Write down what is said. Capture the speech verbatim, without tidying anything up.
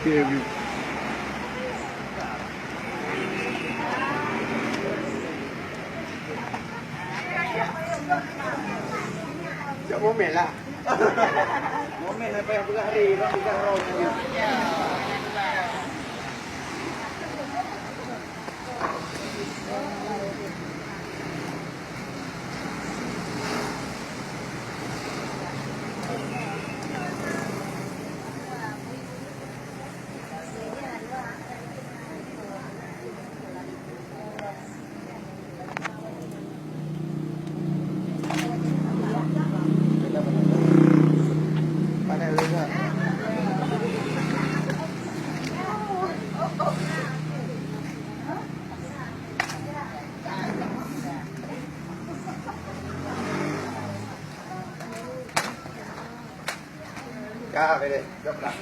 Cok momen lah. Momen apa yang peugah hari, orang peugah roh. Ya, boleh. Jawab lah.